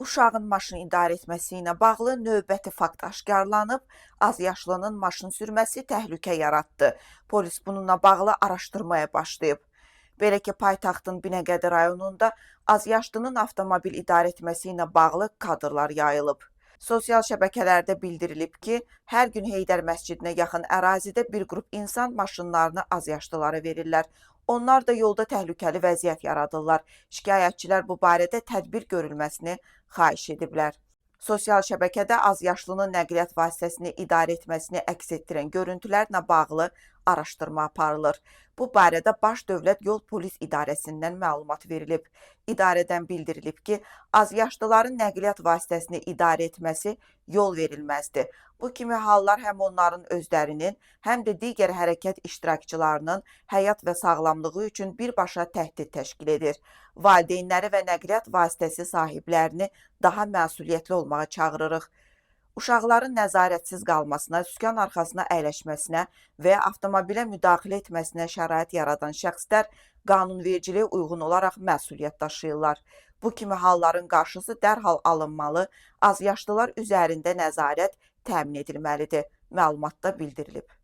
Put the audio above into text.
Uşağın maşın idarə etməsi ilə bağlı növbəti fakt aşkarlanıb. Azyaşlının maşın sürməsi təhlükə yaratdı. Polis bununla bağlı araşdırmaya başlayıb. Belə ki, paytaxtın Binəqədi rayonunda azyaşlının avtomobil idarə etməsi ilə bağlı kadrlar yayılıb. Sosial şəbəkələrdə bildirilib ki, hər gün Heydər məscidinə yaxın ərazidə bir qrup insan maşınlarını azyaşlılara verirlər. Onlar da yolda təhlükəli vəziyyət yaradırlar. Şikayətçilər bu barədə tədbir görülməsini xahiş ediblər. Sosial şəbəkədə azyaşlının nəqliyyat vasitəsini idarə etməsini əks etdirən görüntülərlə bağlı araşdırma aparılır. Bu barədə Baş Dövlət Yol Polis İdarəsindən məlumat verilib. İdarədən bildirilib ki, azyaşlıların nəqliyyat vasitəsini idarə etməsi yol verilməzdir. Bu kimi hallar həm onların özlərinin, həm də digər hərəkət iştirakçılarının həyat və sağlamlığı üçün birbaşa təhdid təşkil edir. Valideynləri və nəqliyyat vasitəsi sahiblərini daha məsuliyyətli olmağa çağırırıq. Uşaqların nəzarətsiz qalmasına, sükan arxasına əyləşməsinə və ya avtomobilə müdaxilə etməsinə şərait yaradan şəxslər qanunvericiliyə uyğun olaraq məsuliyyət daşıyırlar. Bu kimi halların qarşısı dərhal alınmalı, azyaşlılar üzərində nəzarət təmin edilməlidir, məlumatda bildirilib.